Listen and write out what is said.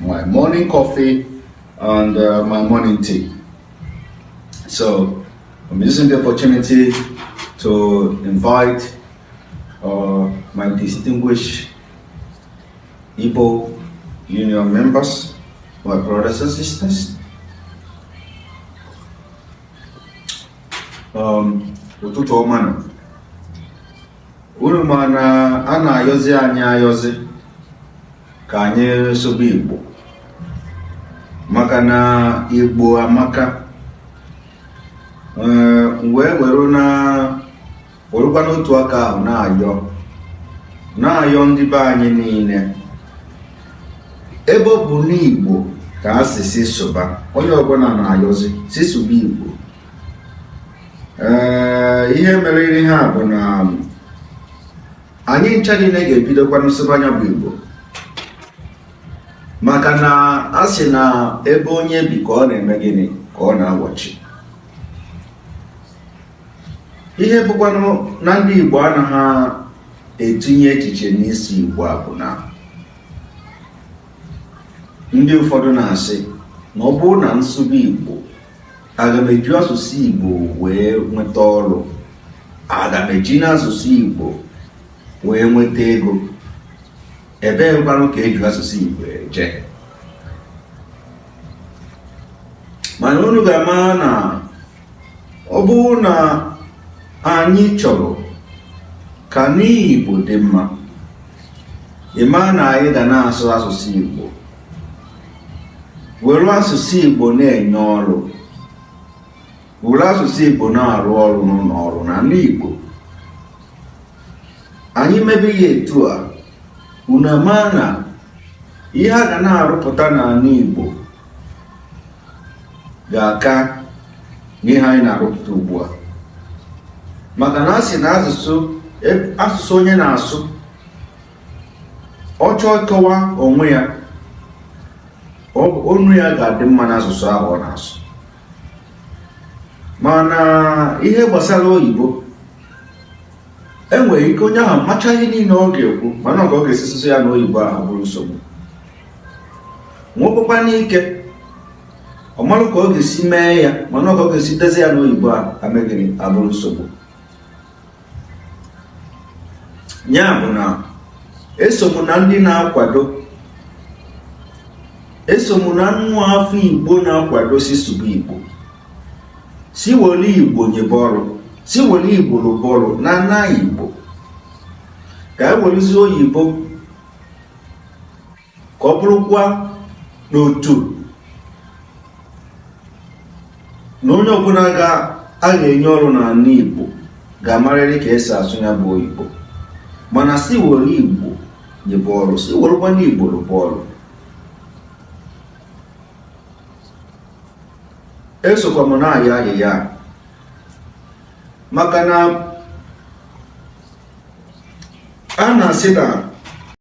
My morning coffee and my morning tea. So I'm using the opportunity to invite my distinguished Igbo Union members, my brothers and sisters. Ụtụtụ ọma nụ. Unu ma na a na-ayọzi anyị ayọzi ka anyị sụba Igbo maka na Igbo amaka. Ee, wee were na werekwa n'otu aka ahụ na-ayọ ndị be anyị niile, ebe ọ bụ n'Igbo ka a sị sị sụba, onye ọbụla na-ayọzi si sụba Igbo. Ee, ihe mere ihe a bụ na anyị ncha niile ga-ebidokwanụ sụba nya bụ Igbo, maka na a sị na ebe onye bi ka ọ na-eme gịnị, ka ọ na-awọchi. Ihe bụkwanụ na ndị Igbo anaghị etinye echiche n'ịsụ Igbo a bụ na ndị ụfọdụ na-asị na ọ bụrụ na m sụba Igbo, aga m eji asụsụ Igbo wee nweta ọrụ, aga m eji n'asụsụ Igbo wee nweta ego, ebee kwanụ ka eji asụsụ Igbo eje? Mana unu ga-ama na ọ bụrụ na anyị chọrọ ka n'Igbo dị mma, ị ma na anyị ga na-asụ asụsụ Igbo, were asụsụ Igbo na-enye ọrụ, were asụsụ Igbo na-arụ ọrụ n'ụlọ ọrụ n'ala Igbo. Anyị mebe ya etu a, unu ama na ihe a ga na-arụpụta n'ala Igbo ga-aka n'ihe anyị na-arụpụta ugbu a, maka na a sị na asụsụ onye na-asụ, ọ chọọ ịkọwa onwe ya, onu ya ga-adị mma n'asụsụ ahụ ọ na-asụ. Mana ihe gbasara oyibo, enwere ike onye ahụ macha ihe niile ọ ga-ekwu, mana ọ ga ga-esi sụsụ ya na oyibo ahụ bụrụ nsogbu. Nwekwa ike ọ marụ ka ọ ga-esi mee ya, mana ọ ka ọ ga-esi dezi ya n'oyibo ahụ amegịrị abụrụ nsogbu. Ya bụ na eso m na ndị na-akwado, eso m na nwa afọ Igbo na-akwado si sụba Igbo, si were Igbo nyebe ọrụ, si were Igbo rụba ọrụ na ana Igbo, ka e werezi oyibo ka ọ bụrụkwa n'otu na onye ọbụla a ga-enye ọrụ n'ala Igbo ga-amarịrị ka esi asụ ya bụ oyibo, mana si were Igbo nyebe ọrụ, si werekwa n'Igbo rụba ọrụ. Esokwa m na-ayọ ayịyọ a maka na a na-asị na